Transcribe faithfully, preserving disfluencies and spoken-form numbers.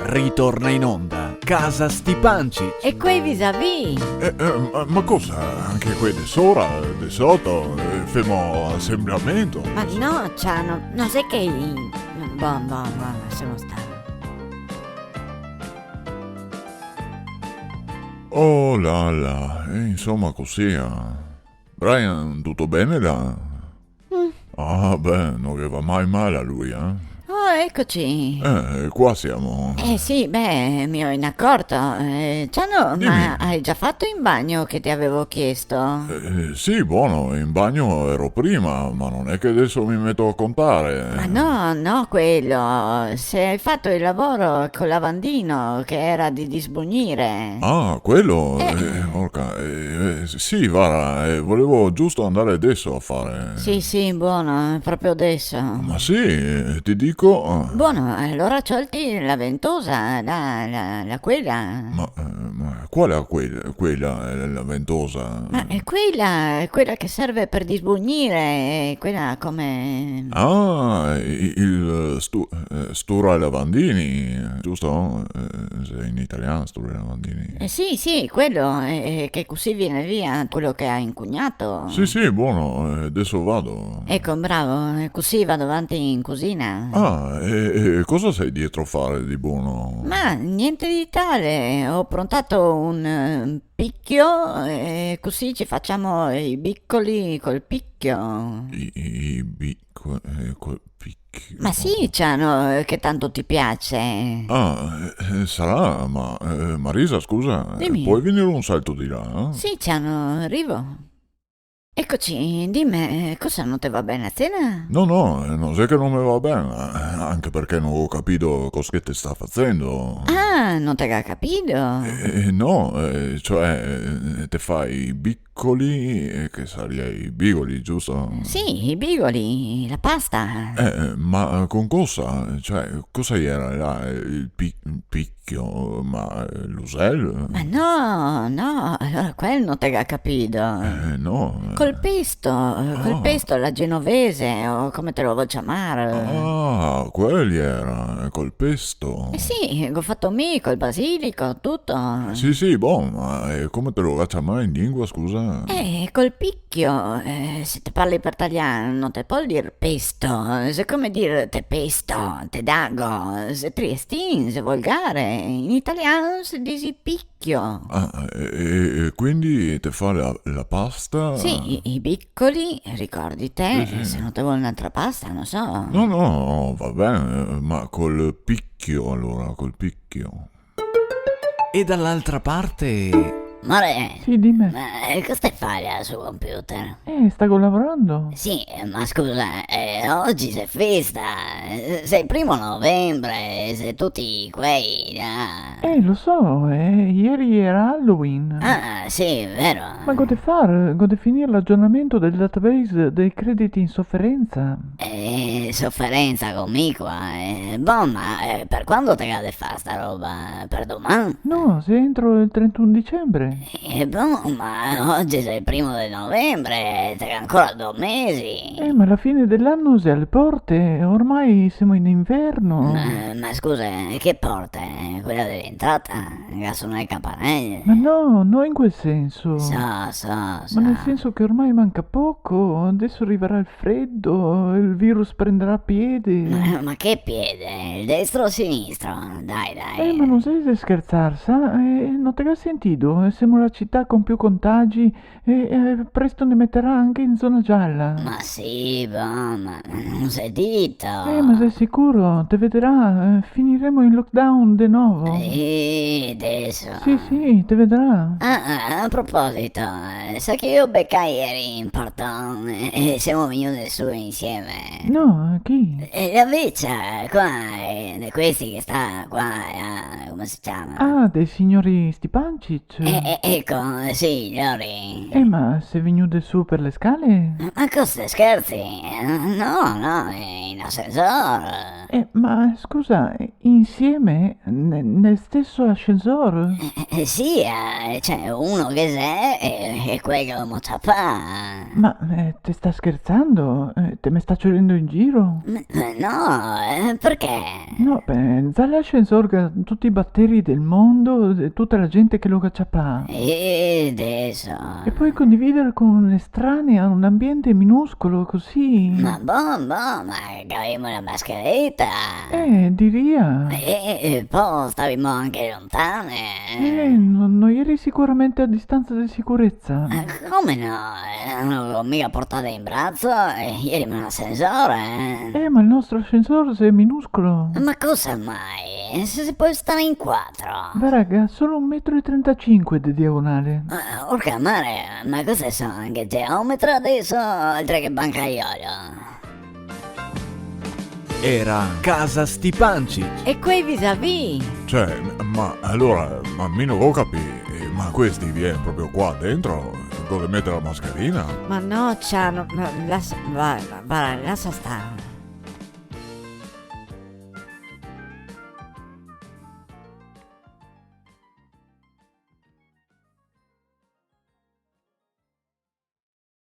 Ritorna in onda Casa Stipancich. E quei visavì? Eh, eh, ma, ma cosa? Anche quei de sora, de soto, eh, femo asembramento? Ma no, Ciano, no xe che i-, bon, bon, bon, lasemo star. Oh là là, e insoma cusì, eh. Brian, tuto ben là? Mm. Ah, beh, no ghe va mai mal a lu, eh? Oh, ecoci. Eh, qua semo. Eh, sì, beh, me go inacorto. Eh, Ciano, ma... Dime. Te ga za fato in bagno che te gavevo chiesto? Eh, sì, bon, in bagno gero prima, ma no xe che deso me meto a contar. Ma no, no quel. Se te ga fato el lavoro col lavandin che gera de disbugnir. Ah, quel? Eh. Eh, orca, eh, eh, sì, varda, eh, volevo giusto andar deso a far. Sì, sì, bon, proprio deso. Ma sì, eh, te digo, eh. Bon, alora ciolti la ventosa, la, la, la quela. Ma, eh, ma qual xe quel-, quela, eh, la ventosa? Ma xe quela, xe quela che serve per disbugnir, xe quela come... Ah, i-, el stu-, eh, stura lavandin, giusto? Eh, xe in italian, stura lavandin. Eh, sì, sì, quel, eh, eh, che cusì vien via quel che te ga incugnà. Sì, sì, bon, eh, deso vado. Eco, bravo, eh, cusì vado vanti in cusina. Ah, e, e cosa te son drio far de bon? Ma gnente de tal, go prontà un, eh, picio, e cusì se femo i bicoli col picio. I, i, i bico-, eh, col picio. Ma sì, Ciano, che tanto te piasi. Ah, eh, eh, sarà, ma, eh, Marisa, scusa, eh, dime. Te pol vignir un salto de là, eh? Sì, Ciano, rivo. Ecoci, dime, cosa, no te va ben la cena? No, no, eh, no xe che no me va ben, eh, anche parché no go capì cosa che te sta fazendo. Ah, no te ga capì? Eh, eh, no, eh, cioè, eh, te fa i bicoli, eh, che saria i bigoli, giusto? Sì, i bigoli, la pasta. Eh, eh, ma con cosa? Cioè, cosa gera là? El pi-, el pi-, Cchio, ma, eh, l'usel? Ma no, no, alora quel no te ga capì. Eh, no, eh. Col pesto, eh, col pesto a la genovese, o come te lo vol ciamar. Ah, quel gera, eh, col pesto. Eh sì, go fato mi, col basilico, tuto. Sì, sì, bon, ma, eh, come te lo ga ciamà in lingua, scusa? Eh, col picchio, eh, se te parli per talian, no te pol dir pesto, xe come dir te pesto, te dago, xe triestin, xe volgare. In italian se disi picchio. Ah, e, e, e quindi te fa la, la pasta? Sì, i, i bicoli, ricordite, sì, sì, se no te vol n'altra pasta, no so. No, no, va ben, ma col picchio, alora, col picchio. E dall'altra parte? More. Sì, dime. Ma, eh, cosa te fa là sul computer? Eh, stavo lavorando. Sì, ma scusa, eh, ogi xe festa, eh, xe el primo novembre, xe tuti quei là. Eh, lo so, eh, ieri gera Halloween. Ah, sì, vero. Ma go de far, go de finir l'agiornamento del database dei crediti in soferenza. Eh, soferenza co mi qua, eh. Bon, ma, eh, per quando te ga de far sta roba? Per doman? No, xe entro el trentuno dicembre. Eh, bon, ma ogi xe el primo de novembre, te ga ancora do mesi. Eh, ma la fine de l'ano xe ale porte, ormai semo in inverno. Ma, ma scusa, che porte? Quela de l'entrata? Ga sonà le campanele? Ma no, no in quel senso. So, so, so. Ma nel senso che ormai manca poco, adeso rivarà el fredo, el virus prenderà piede. Ma, ma che piede? El destro o el sinistro? Dai, dai. Eh, ma no xe de scherzar, sa? Eh, no te ga sentì? Eh, semo la cità con più contagi e, e presto ne meterà anche in zona gialla. Ma sì, bon, ma no xe dito. Eh, ma xe sicuro, te vederà, eh, finiremo in lockdown de novo. Eh, adeso. Sì, sì, te vederà. Ah, ah, a proposito, eh, sa chi che go becà ieri in porton, eh, e semo vegnude su insieme? No, chi? Eh, la vecia, qua, eh, de questi che sta qua, eh, come se ciama? Ah, dei signori Stipancich? Eh, eh, eco, sì, lori. Eh, ma xe vegnude su per le scale? Ma cosa, te scherzi? No, no, in ascensor. Eh, ma scusa, insieme, ne-, nel steso ascensor? Eh, eh, sì, eh, cioè, uno che xe e, e quel che gavemo ciapà. Ma, eh, te sta scherzando? Eh, te me sta ciolendo in giro? Ma, ma no, eh, perché? No, beh, za l'ascensor ga tuti i bateri del mondo, e tuta la gente che lo ga ciapà. E deso? E poi condividere con un'estranea un ambiente minuscolo così? Ma bon, bon, ma gavemo la maschereta. Eh, diria. E, e po stavimo anche lontane. Eh, no, no ieri sicuramente a distanza de sicureza. Eh, come no? Eh, no lo go mica portà in brazo, eh, ieri in un ascensor, eh. Eh, ma el nostro ascensor xe minuscolo. Ma cosa mai? Se se pol star in quatro. Varda, ga solo un metro e trentacinque de diagonale. Eh, orca mare, ma cosa so, anche geometra deso, oltre che bancaiolo? Era Casa Stipancich. E quei visavì? Cioè, ma alora, ma mi no go capì, eh, ma questi vien proprio qua dentro? Dove mete la mascherina? Ma no, Ciano, ma lasa, va, va, lasa star.